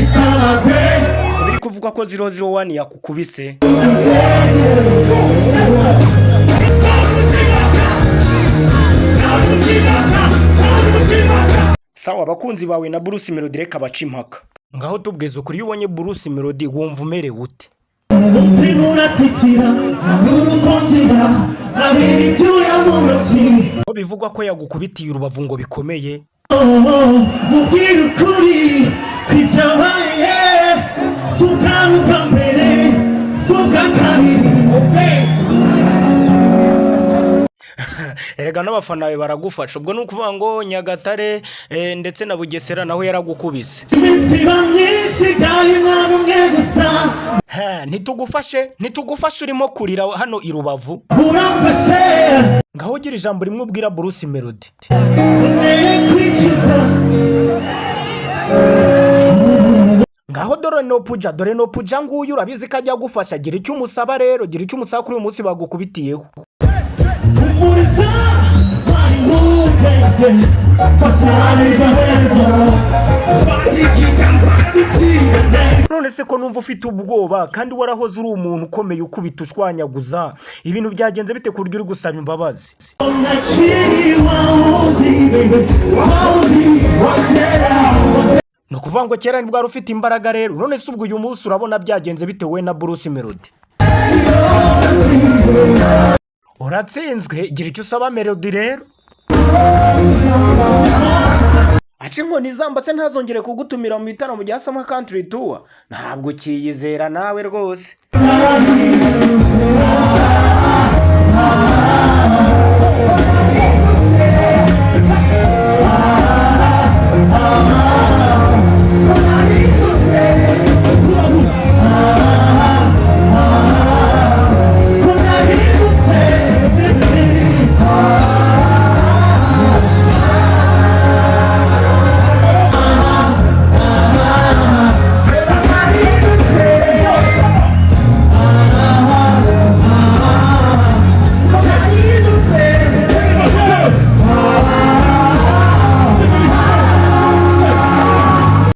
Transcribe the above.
Igisamagwe. Biri kuvugwa ko 001 yakukubise. Sawa, abakunzi bawe na Bruce Melody reka baca impaka. Ngaho tubwize ukuri, iyo ubonye Bruce Melody wumva umerewe ute? Umutima uratitira, nabura uko ngira, nabira ibyuya mu ntoki. Ko bivugwa ko yagukubitiye urubavu ngo bikomeye. Mubwire ukuri kw'ibyabaye, si ubwa mbere, si ubwa kabiri. Erega n'abafana bawe baragufasha. Ubwo ni ukuvuga ngo Nyagatare ndetse na Bugesera naho yaragukubise. Iminsi iba myinshi, byaye umwana umwe gusa. Ha, ntitugufashe, ntitugufashe, urimo kurira hano i Rubavu. Uramfashe. Ngaho ugira ijambo rimwe ubwira Bruce Melody. Nteye kwicuza. Ngaho dore Nopuja, dore Nopuja nguyu, urabizi ko ajya agufasha. Gira icyo umusaba rero, gira icyo umusaba kuri uyu munsi bagukubitiyeho. Humuriza, bari impungenge batari gaheza, fata ikiganza dutinde. None se ko numva ufite ubwoba kandi warahoze uri umuntu ukomeye ukubita ushwanyaguza, ibintu byagenze bite ku buryo uri gusaba imbabazi? Nakiri wa wundi, baby, wa wundi wa kera. Ni ukuvuga ngo kera nibwo wari ufite imbaraga rero. None se ubwo uyu munsi urabona byagenze bitewe na Bruce Melody? Uratsinzwe, gira icyo usaba Melody rero. Aca inkoni izamba se ntazongere kugutumira mu bitaramo bya Summer Country Tour. Ntabwo ukiyizera nawe rwose.